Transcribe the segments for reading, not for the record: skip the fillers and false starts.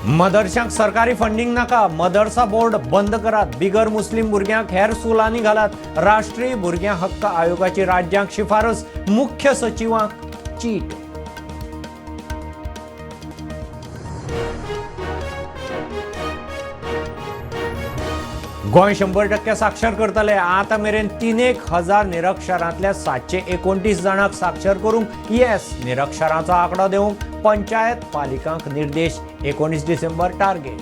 मदरशांक सरकारी फंडींग नाका, मदरसा बोर्ड बंद करात, बिगर मुस्लीम भुरग्यांक हेर स्कुलांनी घालात. राष्ट्रीय भुरग्यां हक्क आयोगाची राज्यांक शिफारस, मुख्य सचिवांक चीट. गोंय 100% साक्षर करतले. आतां मेरेन 3,000 निरक्षरांतल्या 729 जाणांक साक्षर करूंक येस. निरक्षरांचो आंकडो देवंक पंचायत पालिकांक निर्देश. 19 डिसेंबर टार्गेट.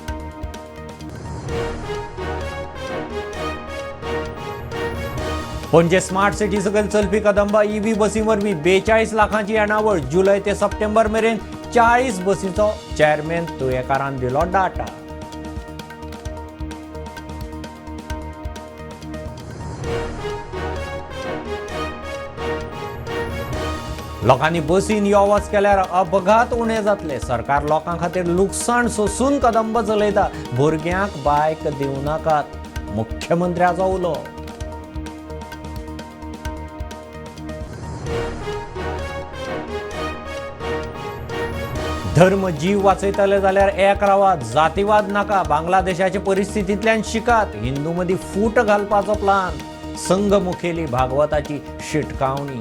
पणजे स्मार्ट सिटी सकयल चलपी कदंबा ईव्ही बसी वरवीं 42 लाखांची येणावळ. जुलय ते सप्टेंबर मेरेन 40 बसींचो चॅरमॅन तुयेकारान दिलो डाटा. लोकांनी बसीन यो वच केल्यार अपघात उणे जातले. सरकार लोकां खातीर लुकसाण सोसून कदंब चलयता. भुरग्यांक बायक दिवं नाकात, मुख्यमंत्र्याचो उलो. धर्म जीव वाचयतले जाल्यार एक रावात, जातीवाद नाका. बांगलादेशाचे परिस्थितींतल्यान शिकात. हिंदू मदीं फूट घालपाचो प्लान, संघ मुखेली भागवताची शिटकावणी.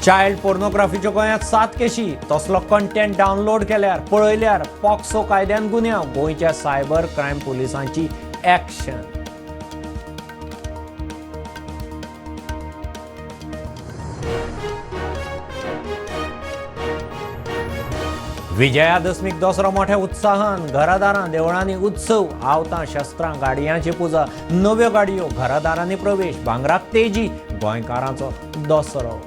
चायल्ड पोर्नोग्राफीच्यो गोंयांत 7 केशी. तसलो कंटेंट डावनलोड केल्यार, पळयल्यार पॉक्सो कायद्यान गुन्यांव. गोंयच्या सायबर क्रायम पुलिसांची ऍक्शन. विजयादशमीक दसरो मोठ्या उत्साहान. घरादारां देवळांनी उत्सव. आवतां, शस्त्रां, गाडयांची पुजा. नव्यो गाडयो, घरादारांनी प्रवेश. भांगराक तेजी. गोंयकारांचो दसरो.